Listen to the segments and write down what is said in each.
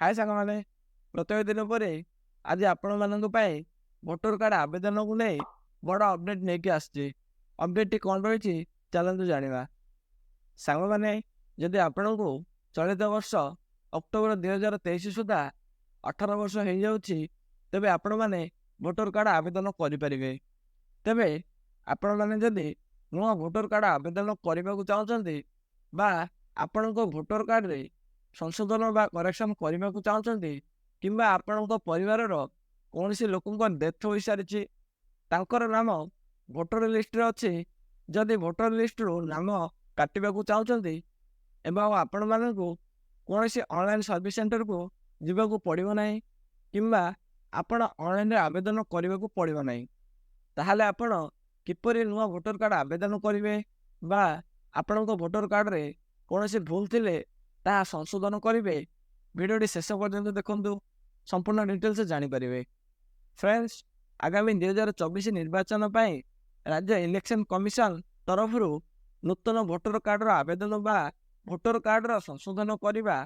ହାଏ ସାଙ୍ଗମାନେ, ପ୍ରତ୍ୟେକ ଦିନ ପରେ ଆଜି ଆପଣମାନଙ୍କ ପାଇଁ ଭୋଟର କାର୍ଡ଼ ଆବେଦନକୁ ନେଇ ବଡ଼ ଅପଡ଼େଟ୍ ନେଇକି ଆସିଛି। ଅପଡ଼େଟ୍ଟି କ'ଣ ରହିଛି, ଚାଲନ୍ତୁ ଜାଣିବା। ସାଙ୍ଗମାନେ, ଯଦି ଆପଣଙ୍କୁ ଚଳିତ ବର୍ଷ ଅକ୍ଟୋବର 2023 ସୁଦ୍ଧା 18 ବର୍ଷ ହେଇଯାଉଛି, ତେବେ ଆପଣମାନେ ଭୋଟର କାର୍ଡ଼ ଆବେଦନ କରିପାରିବେ। ତେବେ ଆପଣମାନେ ଯଦି ନୂଆ ଭୋଟର କାର୍ଡ଼ ଆବେଦନ କରିବାକୁ ଚାହୁଁଛନ୍ତି ବା ଆପଣଙ୍କ ଭୋଟର କାର୍ଡ଼ରେ ସଂଶୋଧନ ବା କରେକ୍ସନ୍ କରିବାକୁ ଚାହୁଁଛନ୍ତି କିମ୍ବା ଆପଣଙ୍କ ପରିବାରର କୌଣସି ଲୋକଙ୍କ ଡେଥ୍ ହୋଇସାରିଛି, ତାଙ୍କର ନାମ ଭୋଟର ଲିଷ୍ଟରେ ଅଛି, ଯଦି ଭୋଟର ଲିଷ୍ଟରୁ ନାମ କାଟିବାକୁ ଚାହୁଁଛନ୍ତି ଏବଂ ଆପଣମାନଙ୍କୁ କୌଣସି ଅନଲାଇନ୍ ସର୍ଭିସ୍ ସେଣ୍ଟରକୁ ଯିବାକୁ ପଡ଼ିବ ନାହିଁ କିମ୍ବା ଆପଣ ଅନଲାଇନ୍ରେ ଆବେଦନ କରିବାକୁ ପଡ଼ିବ ନାହିଁ, ତାହେଲେ ଆପଣ କିପରି ନୂଆ ଭୋଟର କାର୍ଡ଼ ଆବେଦନ କରିବେ ବା ଆପଣଙ୍କ ଭୋଟର କାର୍ଡ଼ରେ କୌଣସି ଭୁଲ ଥିଲେ ତାହା ସଂଶୋଧନ କରିବେ, ଭିଡ଼ିଓଟି ଶେଷ ପର୍ଯ୍ୟନ୍ତ ଦେଖନ୍ତୁ, ସମ୍ପୂର୍ଣ୍ଣ ଡିଟେଲ୍ସ ଜାଣିପାରିବେ। ଫ୍ରେଣ୍ଡସ୍, ଆଗାମୀ 2024 ନିର୍ବାଚନ ପାଇଁ ରାଜ୍ୟ ଇଲେକ୍ସନ୍ କମିଶନ ତରଫରୁ ନୂତନ ଭୋଟର କାର୍ଡ଼ର ଆବେଦନ ବା ଭୋଟର କାର୍ଡ଼ର ସଂଶୋଧନ କରିବା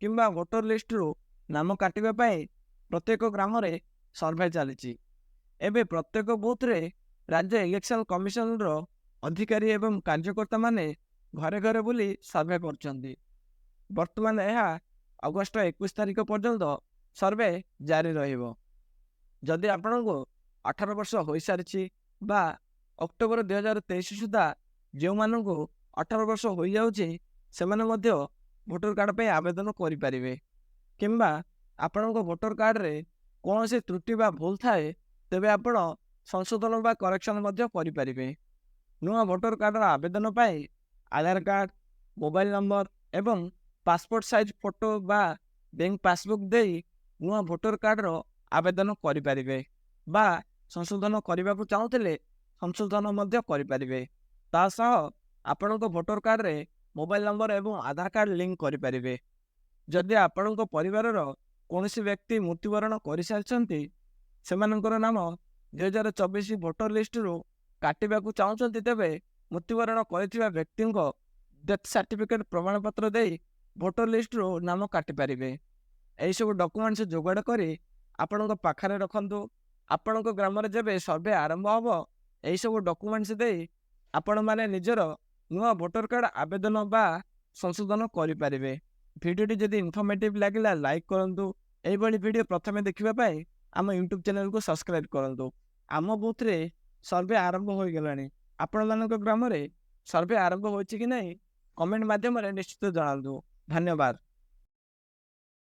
କିମ୍ବା ଭୋଟର ଲିଷ୍ଟରୁ ନାମ କାଟିବା ପାଇଁ ପ୍ରତ୍ୟେକ ଗ୍ରାମରେ ସର୍ଭେ ଚାଲିଛି। ଏବେ ପ୍ରତ୍ୟେକ ବୁଥରେ ରାଜ୍ୟ ଇଲେକ୍ସନ୍ କମିଶନର ଅଧିକାରୀ ଏବଂ କାର୍ଯ୍ୟକର୍ତ୍ତାମାନେ ଘରେ ଘରେ ବୁଲି ସର୍ଭେ କରୁଛନ୍ତି। ବର୍ତ୍ତମାନ ଏହା ଅଗଷ୍ଟ 21 ତାରିଖ ପର୍ଯ୍ୟନ୍ତ ସର୍ଭେ ଜାରି ରହିବ। ଯଦି ଆପଣଙ୍କୁ 18 ବର୍ଷ ହୋଇସାରିଛି ବା ଅକ୍ଟୋବର 2023 ସୁଦ୍ଧା ଯେଉଁମାନଙ୍କୁ 18 ବର୍ଷ ହୋଇଯାଉଛି, ସେମାନେ ମଧ୍ୟ ଭୋଟର କାର୍ଡ଼ ପାଇଁ ଆବେଦନ କରିପାରିବେ କିମ୍ବା ଆପଣଙ୍କ ଭୋଟର କାର୍ଡ଼ରେ କୌଣସି ତ୍ରୁଟି ବା ଭୁଲ ଥାଏ, ତେବେ ଆପଣ ସଂଶୋଧନ ବା କରେକ୍ସନ୍ ମଧ୍ୟ କରିପାରିବେ। ନୂଆ ଭୋଟର କାର୍ଡ଼ର ଆବେଦନ ପାଇଁ ଆଧାର କାର୍ଡ଼, ମୋବାଇଲ ନମ୍ବର ଏବଂ ପାସପୋର୍ଟ ସାଇଜ୍ ଫଟୋ ବା ବ୍ୟାଙ୍କ ପାସବୁକ୍ ଦେଇ ନୂଆ ଭୋଟର କାର୍ଡ଼ର ଆବେଦନ କରିପାରିବେ ବା ସଂଶୋଧନ କରିବାକୁ ଚାହୁଁଥିଲେ ସଂଶୋଧନ ମଧ୍ୟ କରିପାରିବେ। ତା ସହ ଆପଣଙ୍କ ଭୋଟର କାର୍ଡ଼ରେ ମୋବାଇଲ ନମ୍ବର ଏବଂ ଆଧାର କାର୍ଡ଼ ଲିଙ୍କ କରିପାରିବେ। ଯଦି ଆପଣଙ୍କ ପରିବାରର କୌଣସି ବ୍ୟକ୍ତି ମୃତ୍ୟୁବରଣ କରିସାରିଛନ୍ତି, ସେମାନଙ୍କର ନାମ 2024 ଭୋଟର ଲିଷ୍ଟରୁ କାଟିବାକୁ ଚାହୁଁଛନ୍ତି, ତେବେ ମୃତ୍ୟୁବରଣ କରିଥିବା ବ୍ୟକ୍ତିଙ୍କ ଡେଥ୍ ସାର୍ଟିଫିକେଟ୍ ପ୍ରମାଣପତ୍ର ଦେଇ ଭୋଟର ଲିଷ୍ଟରୁ ନାମ କାଟିପାରିବେ। ଏହିସବୁ ଡକୁମେଣ୍ଟସ୍ ଯୋଗାଡ଼ କରି ଆପଣଙ୍କ ପାଖରେ ରଖନ୍ତୁ। ଆପଣଙ୍କ ଗ୍ରାମରେ ଯେବେ ସର୍ଭେ ଆରମ୍ଭ ହେବ, ଏହିସବୁ ଡକୁମେଣ୍ଟସ୍ ଦେଇ ଆପଣମାନେ ନିଜର ନୂଆ ଭୋଟର କାର୍ଡ଼ ଆବେଦନ ବା ସଂଶୋଧନ କରିପାରିବେ। ଭିଡ଼ିଓଟି ଯଦି ଇନଫର୍ମେଟିଭ୍ ଲାଗିଲା, ଲାଇକ୍ କରନ୍ତୁ। ଏଇଭଳି ଭିଡ଼ିଓ ପ୍ରଥମେ ଦେଖିବା ପାଇଁ ଆମ ୟୁଟ୍ୟୁବ୍ ଚ୍ୟାନେଲକୁ ସବସ୍କ୍ରାଇବ୍ କରନ୍ତୁ। ଆମ ବୁଥରେ ସର୍ଭେ ଆରମ୍ଭ ହୋଇଗଲାଣି। ଆପଣମାନଙ୍କ ଗ୍ରାମରେ ସର୍ଭେ ଆରମ୍ଭ ହୋଇଛି କି ନାହିଁ, କମେଣ୍ଟ ମାଧ୍ୟମରେ ନିଶ୍ଚିତ ଜଣାନ୍ତୁ। ଧନ୍ୟବାଦ।